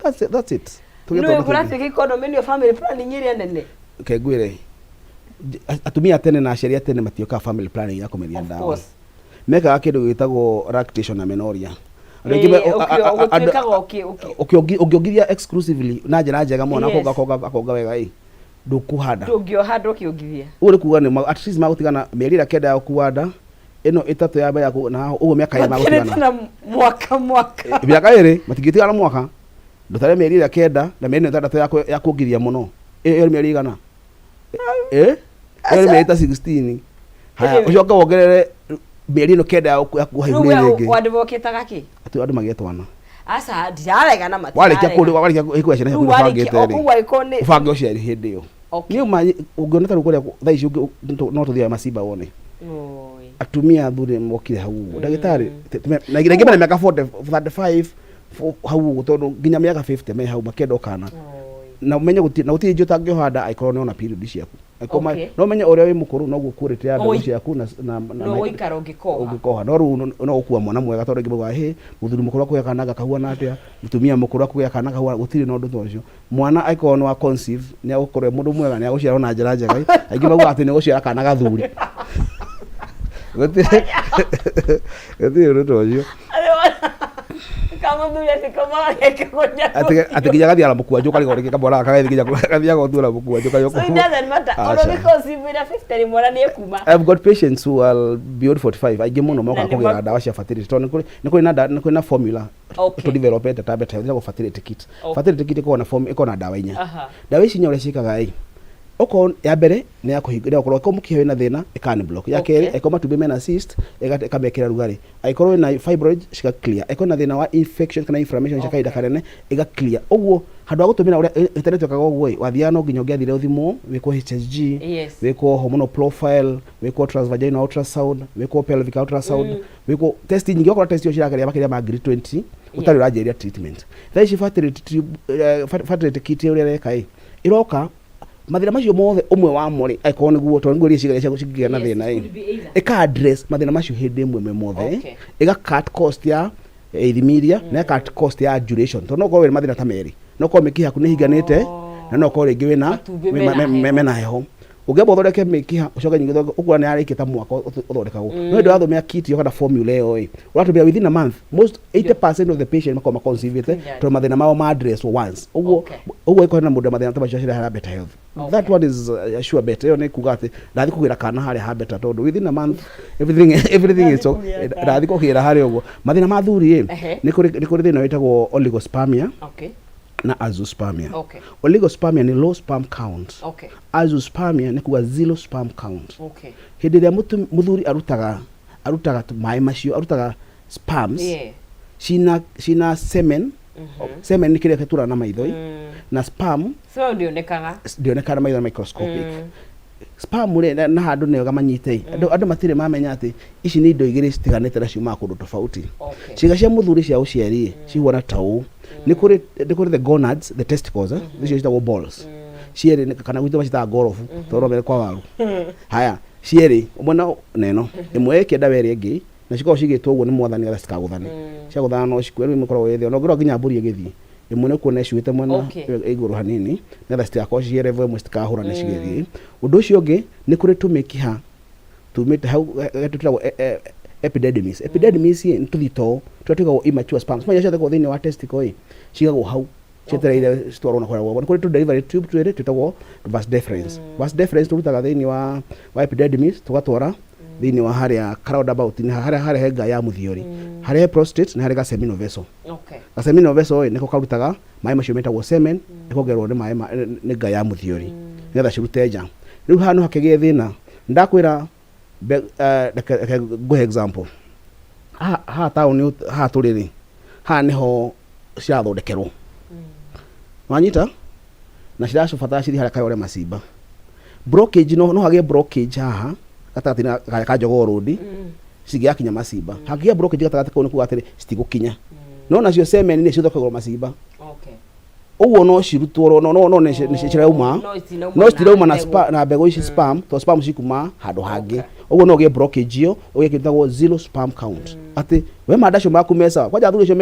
That's it, that's it. Tũgĩe Nĩ twana tũingĩ. kũratuĩka economy nĩyo family planning ĩrĩa nene. Reke ngwĩre, atumia a tene na aciari a tene matiokaga family planning ya kũmeria Of ndawa. course. Mekaga kĩndũ gĩtagwo lactation amenorrhea. Andũ aingĩ Ĩĩ, ũtuĩkaga ũngĩongithia exclusively na njĩra njega mwana akonga akonga wega ĩ, ndũkũhanda. Ndũngĩoha ndũkĩongithia. Ũguo nĩ kuga nĩ at least magũtigana mĩeri ĩrĩa 9 ya gũkua nda, ĩno 3 ya mbere ya na ũguo mĩaka 2 Matigĩte magũtigana. na mwaka mwaka. Mĩaka 2 matingĩtigana mwaka. Ndũtare mĩeri ĩrĩa 9 na mĩeri ĩno 6 ya kuongithia mũno. Ĩyo nĩ mĩeri igana? Ĩyo nĩ mĩeri ta 16. Haya, ũcoke wongerere mĩeri ĩno 9 ya kuoha ihu Rĩu we rĩrĩ rĩngĩ. wadvocataga kĩ? Atĩ andũ magĩe twana. Aca, ndirarega na Warĩkia matirarega. warĩkia kũgĩa ciana ciaku Rĩu warĩkia ũbangĩte rĩ. ũguo angĩkorwo nĩ Ũbange ũciari hĩndĩ ĩyo. Niĩ ma ũngĩona ta rĩu kũrĩa thaa ici no tũthiĩ Masimba wone. Oi. Atumia athuri mokire hau ũguo. Ndagĩtarĩ, na aingĩ mena mĩaka 40, 35 hau ũguo tondũ nginya mĩaka 50 me hau makĩenda o kana. Oi. Na ũmenye gũtirĩ na gũtirĩ njĩra ũtangĩoha nda angĩkorwo nĩ ona period ciaku. Angĩkorwo no ũmenye ũrĩa wĩ mũkũrũ noguo quality ya mbegũ Oi. ciaku na No gũikara ũngĩkoha. Ũngĩkoha. No rĩu no ũkua mwana mwega tondũ aingĩ maugaga hĩ, mũthuri mũkũrũ akũgĩa kana gakahuana atĩa, mũtumia mũkũrũ akũgĩa kana kahuana, gũtirĩ na ũndũ ta ũcio. Mwana angĩkorwo nĩ wa conceive nĩ agũkorwo e mũndũ mwega, nĩ agũciarwo na njĩra njega. Aingĩ maugaga atĩ nĩ ũgũciara kana gathuri. Gũtirĩ gũtirĩ ũndũ ta ũcio. Kamũthuri atĩ kamageke. Atĩ nginya gathiaga na mũkwanjũ karigwo nĩkĩ kamwana gaka gathiĩ nginya gathiaga gũtuĩra mũkwanjũ karigwo. So it doesn't matter. Ona Aca. ũngĩconceive wĩna 50 rĩ, mwana nĩ ekuma. I've got patients who are beyond 45, aingĩ mũno mokaga Na nĩ kũgĩra ndawa cia fertility tondũ nĩ kũrĩ na formula tũ developete ta better ĩtagwo fertility kit. Fertility kit ĩkoragwo na form ĩkoragwo na ndawa 4. Ndawa ici 4 ũrĩa ciĩkaga ĩ, okorwo ya mbere nĩ ya kũhinga, nĩ okorwo mũkiha wĩna thĩna ĩka unblock. Ya kerĩ, angĩkorwo matumbĩ mena cyst ĩkamekĩra rugarĩ. Angĩkorwo wĩna fibroid ciga clear. Angĩkorwo na thĩna wa infection kana inflammation cia kahinda kanene ĩga clear. Ũguo handũ ha gũtũmĩra ũrĩa tene twekaga ũguo ĩ, wathiaga no nginya ũngĩathire ũthimwo, wĩkwo HSG, wĩkwo hormonal profile, wĩkwo transvaginal ultrasound, wĩkwo pelvic ultrasound, wĩkwo test nyingĩ. Okorwo test icio cirageria makĩria ma ngiri 20 ũtarĩ ũranjĩrĩria treatment. Thaa ici fertility tube, fertility kit ũrĩa ĩreka ĩ, ĩroka mathĩna macio mothe ũmwe wamo rĩ, angĩkorwo nĩguo tondũ nĩguo ciĩga ciaku cingĩgĩa na thĩna ĩ, Could be either. ĩka address mathĩna macio hĩndĩ ĩmwe me mothe. Ĩga cut cost ya ithimi iria na ĩga cut cost ya duration, tondũ no ũkorwo wĩna mathĩna ta merĩ, no ũkorwo mĩkiha yaku nĩ ĩhinganĩte na no ũkorwo rĩngĩ wĩna Matumbĩ mena mena heho. mena heho. Ũngĩamba ũthondeke mĩkiha ũcoke ningĩ ũthondeke, ũkuona nĩ yarĩkia ta mwaka ũthondekagwo. No hĩndĩ ũrathomea kit ĩyo kana formula ĩyo ĩ, ũratũmĩra within a month, most 80% of the patient makoragwo maconceive tondũ mathĩna mao ma address once ũguo. Ũguo ĩkorwo na mũndũ mathĩna ta macio acirahe ha Better Health. That one is a sure bet. Ĩyo nĩ kuga atĩ ndathiĩ kũgĩra kana harĩa ha Better tondũ within a month everything is okay. Ndathiĩ kũgĩra kana. Ndathiĩ kũgĩra harĩa ũguo. Mathĩna ma athuri ĩ, nĩ kũrĩ thĩna wĩtagwo oligospermia na azoospermia. Oligospermia nĩ low sperm count. Azoospermia nĩ kuga zero sperm count. Hĩndĩ ĩrĩa mũthuri arutaga maĩ macio, arutaga sperms cina semen. Semen nĩ kĩrĩa gĩturaga na maitho ĩ, na sperm So ndĩonekaga. Ndĩonekaga na maitho na microscopic. Sperm rĩ, na handũ nĩ wega manyite ĩ, andũ matirĩ mamenya atĩ ici nĩ indo igĩrĩ citiganĩte na ciumaga kũndũ tofauti. Ciĩga cia mũthuri cia ũciari ĩ, cihuana ta ũũ: nĩ kũrĩ the gonads, the testicles, nĩcio ciĩtagwo balls cierĩ, kana gwitũ macitaga ngorobu tondũ no mere kwa waru. Haya, cierĩ ũmwe na ĩno ĩmwe ĩkĩenda we ĩrĩa ĩngĩ, na cikoragwo cigĩtwo ũguo nĩ mwathani getha citikagũthane. Ciagũthana no cikue. Rĩu ĩmwe ĩkoragwo ĩ thĩ, ona ũngĩrora nginya mbũri ĩgĩthiĩ, ĩmwe nĩ ũkuona ĩcuĩte mwena ĩ igũrũ hanini nĩgetha citigakorwo ciĩ level ĩmwe, citikahũrane cigĩthiĩ. Ũndũ ũcio ũngĩ, nĩ kũrĩ tũmĩkiha tumĩte hau tũtagwo epididymis. Epididymis ĩ, nĩ tũthitoo tũrĩa twĩkagwo immature sperms. Sperm iria ciothe thĩinĩ wa testicle ĩ, cigagwo hau cietereire citwarwo na kũrĩa guoko. Nĩ kũrĩ tũ delivery tube twĩrĩ twĩtagwo vas deferens. Vas deferens tũrutaga thĩinĩ wa epididymis tũgatwara thĩinĩ wa harĩa roundabout nĩ harĩa he nga ya mũthiori, harĩa he prostate, nĩ harĩ ga seminal vessel. Ga seminal vessel ĩ, nĩko karutaga maĩ macio metagwo semen, ĩkongererwo nĩ maĩ nĩ nga ya mũthiori nĩgetha cirute nja. Rĩu haha no hakĩgĩe thĩna. Ndakwĩra reke ngũhe example. Haha taũni haha tũrĩ rĩ, haha nĩho cirathondekerwo, wanyita, na cirabatara cithiĩ harĩa Kayole Masimba. Blockage, no hagĩe blockage haha gatagatĩ-inĩ ka Jogoo Road, cingĩgakinya Masimba. Hangĩgĩa blockage gatagatĩ kau, nĩ kuga atĩrĩ citigũkinya. No nacio semen nĩ cithondekagwo Masimba. Ũguo no cirutwo, no nĩ cirauma. No citinauma. No citirauma na mbegũ. Na mbegũ ici sperm, to sperm cikuma handũ hangĩ. Ũguo no ũgĩe blockage ĩyo, ũgĩe kĩndũ gĩtagwo zero sperm count, atĩ we manda acio maku me sawa. Kwanja athuri acio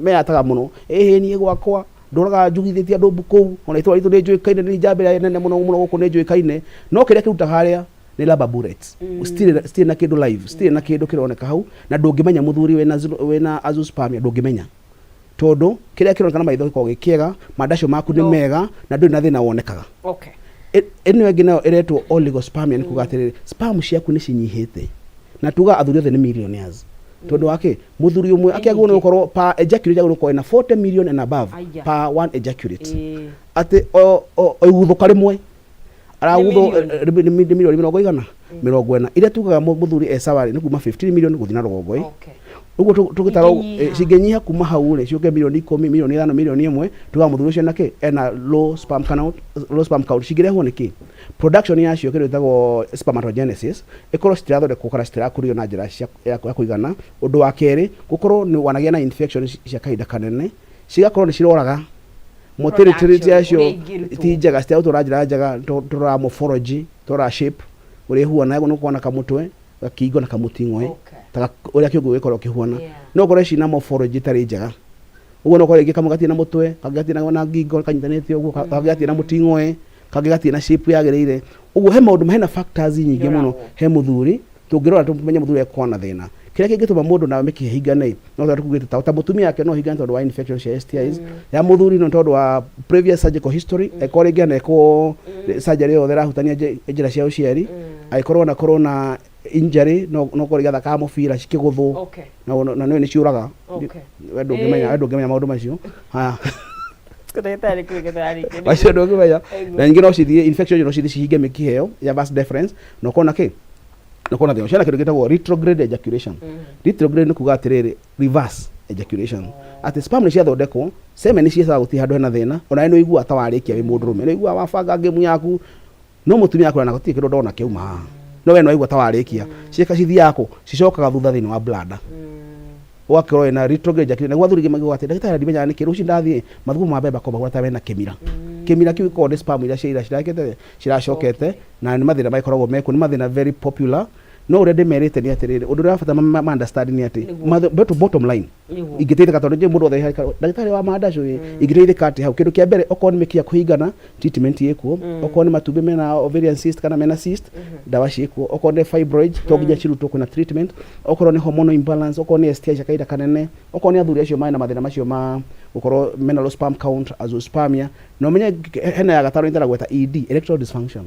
meyataga mũno, ĩhĩ, niĩ gwakwa. Ndũraga njugithĩtie andũ kũu, ona itũra ritũ nĩ njũĩkaine, nĩ njamba ĩrĩa nene mũno mũno gũkũ nĩ njũĩkaine, no kĩrĩa kĩrutaga harĩa nĩ rubber bullets. Still na kĩndũ live, still na kĩndũ kĩroneka hau, na ndũngĩmenya mũthuri wĩna azoospermia, ndũngĩmenya tondũ kĩrĩa kĩroneka na maitho gĩkoragwo gĩ kĩega, mandacio maku nĩ No. mega na ndũrĩ na thĩna wonekaga. Ĩno ĩngĩ nayo ĩretwo oligospermia, nĩ kuga atĩrĩrĩ, sperm ciaku nĩ cinyihĩte, na tuga athuri othe nĩ millionaires, tondũ wa kĩ? Mũthuri ũmwe akĩagĩrĩirwo nĩ gũkorwo per ejaculate agĩrĩirwo gũkorwo ena 40 million and above Aya. per one ejaculate, atĩ o iguthũka rĩmwe araguthwo. Nĩ Nĩ milioni 40, 40 iria tugaga mũthuri e sawa nĩ kuma 15 million gũthiĩ na rũgongo ĩ. Ũguo tũgĩtara Ingĩnyiha. Cingĩnyiha kuma hau rĩ, ciũke milioni 10, milioni 5, milioni 1, tugaga mũthuri ũcio ena kĩ? Ena low sperm count. Low sperm count cingĩrehwo nĩ kĩ? Production yacio, kĩndũ gĩtagwo spermatogenesis, ĩkorwo citirathondekwo kana citirakũrio na njĩra ya kũigana. Ũndũ wa kerĩ, gũkorwo nĩ wanagĩa na infection cia kahinda kanene, cigakorwo nĩ ciroraga motility Production, yacio. Ũrĩa ingĩrutwo. Ti njega, citirarutwo na njĩra njega. Tũroraga morphology, tũroraga shape ũrĩa ĩhuana, nĩ gũkorwo na kamũtwe, gakingo na kamũting'oe, ta ũrĩa kĩũngũ gĩkorwo kĩhuana. No ũkorwo cina morphology ĩtarĩ njega ũguo, no ũkorwo rĩngĩ kamwe gatirĩ na mũtwe, kangĩ gatirĩ na ngingo kanyitanĩte ũguo, kangĩ gatirĩ na mũting'oe, kangĩ gatirĩ na shape yagĩrĩire ũguo. He maũndũ, hena factors nyingĩ mũno. Iroragwo. He mũthuri tũngĩrora tũmenye mũthuri ekorwo na thĩna. Kĩrĩa kĩngĩtũma mũndũ na mĩkiha ĩhingane, no tondũ tugĩte ta mũtumia yake no hingane tondũ wa infection cia STIs, ya mũthuri no tondũ wa previous surgical history, ekorwo rĩngĩ anekwo surgery yothe ĩrahutania njĩra cia ũciari, angĩkorwo anakorwo na injury, no korwo rĩngĩ athakaga mũbira cikĩgũthwo, na nĩ ciũraga. We ndũngĩmenya, we ndũngĩmenya maũndũ macio. Haya. Ndagĩtarĩ kwĩge tũrarĩkia. Macio ndũngĩmenya. Aigua. Na ningĩ no cithiĩ infection, no cithiĩ cihinge mĩkiha ĩyo ya vas deferens, na ũkona kĩ? Na ũkona thĩna. Ciana kĩndũ gĩtagwo retrograde ejaculation. Retrograde nĩ kuga atĩrĩrĩ, reverse ejaculation, atĩ sperm nĩ ciathondekwo, semen nĩ ciĩcaga, gũtirĩ handũ hena thĩna, ona we nĩ ũiguaga ta warĩkia wĩ mũndũrũme, nĩ ũiguaga wabanga ngĩmu yaku, no mũtumia akwĩra na gũtirĩ kĩndũ ndona kĩauma haha, no we nĩ waigua ta warĩkia. Ciĩka cithiaga kũ? Cicokaga thutha thĩinĩ wa bladder, ũgakorwo wĩna retrograde ejaculation. Nĩguo athuri maugaga atĩ, "Ndagĩtarĩ, ndimenyaga nĩkĩ rũciũ ndathiĩ mathugumo ma mbembe makoragwo ta mena kĩmira." Kĩmira kĩu gĩkoragwo nĩ sperm iria cia cirakĩte ciracokete, na nĩ mathĩna magĩkoragwo mekuo, nĩ mathĩna very popular. No ũrĩa ndĩmerĩte nĩ atĩrĩrĩ, ũndũ ũrĩa wa bata ma understand nĩ atĩ bottom line, ingĩteithĩka tondũ njũĩ mũndũ wothe ndagĩtarĩ wa mandacu ĩ, ingĩteithĩka atĩ hau? Kĩndũ kĩa mbere, okorwo nĩ mĩkiha kũhingana, treatment ĩkuo. Okorwo nĩ matumbĩ mena ovarian cyst kana mena cyst, ndawa ciĩkuo. Okorwo nĩ fibroid, to nginya cirutwo, kwĩna treatment. Okorwo nĩ hormonal imbalance, okorwo nĩ STI cia kahinda kanene, okorwo nĩ athuri acio marĩ na mathĩna macio ma gũkorwo mena low sperm count, azoospermia, na ũmenye hena ya gatano ĩtaragwo ta ED, erectile dysfunction.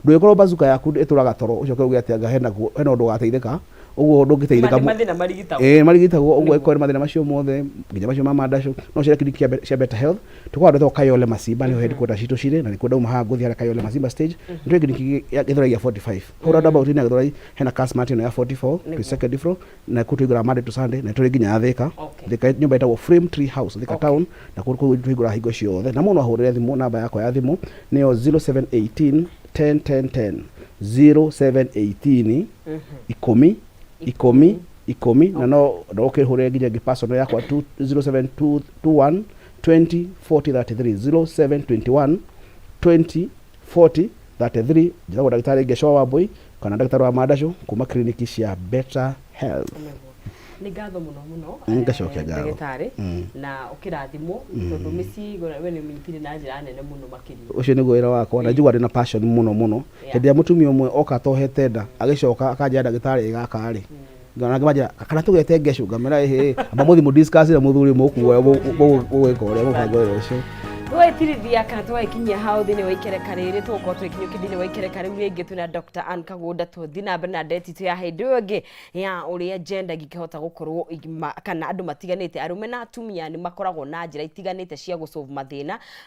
Ndũgĩkorwo bazuka yaku ĩtũraga toro, ũcoke uge atĩ anga hena ũndũ ũgateithĩka ũguo, ndũngĩteithĩka. Nĩ mathĩna marigitagwo. Ĩĩ, marigitagwo ũguo. Ĩkorwo nĩ mathĩna macio mothe, nginya macio ma mandacu, no cire clinic cia Better Health. Tũkoragwo andũ etagwo Kayole Masimba, nĩho headquarters citũ cirĩ, na nĩkuo ndauma haha ngũthiĩ harĩa Kayole Masimba stage. Nĩ twĩ clinic ya Gĩthũrai ya 45 hau roundabout ya Gĩthũrai, hena Kasmart ĩno ya 44. Twĩ second floor, na kũu tũhingũraga Monday to Sunday, na tũrĩ nginya ya Thika. Thika nyũmba ĩtagwo Frame Tree House, Thika town, na kũu tũhingũraga hingo ciothe. Na mũndũ ahũrĩre thimũ, namba yakwa ya thimũ nĩyo 0718 10 10 10, 0718 10 10 10, na no ũkĩhũrĩre nginya ĩngĩ personal yakwa, 0721 20 40 33, 0721 20 40 33. Njĩtagwo ndagĩtarĩ Ngecwa Wambui kana ndagĩtarĩ wa mandacu kuma kliniki cia Better Health. Nĩ ngatho mũno mũno. Ngacokia ngatho. Ndagĩtarĩ, na ũkĩrathimwo, tondũ mĩciĩ we nĩ ũmĩnyitire na njĩra nene mũno makĩria. Ũcio nĩguo wĩra wakwa, na njigua ndĩ na passion mũno mũno. Hĩndĩ ĩrĩa mũtumia ũmwe oka atohete nda, agĩcoka akanjĩra, "Ndagĩtarĩ, gaka rĩ," ngona ngĩmanjĩra kana tũgete ngecu, ngamera, "Ĩhĩ, amba mũthiĩ mũdiscuss na mũthuri, mũkuoya mũgwĩka ũrĩa mũbango wĩra ũcio." Twagĩtirithia kana twagĩkinyia hau thĩinĩ wa ikereka rĩrĩ, tũgũkorwo tũgĩkinyũkia thĩinĩ wa ikereka rĩu rĩngĩ twĩna Dr. Ann Kagũnda. Tũthiĩ na mbere na ndeti itũ ya hĩndĩ ĩyo ĩngĩ ya ũrĩa gender ingĩkĩhota gũkorwo kana andũ matiganĩte, arũme na atumia, nĩ makoragwo na njĩra itiganĩte cia gũsolve mathĩna.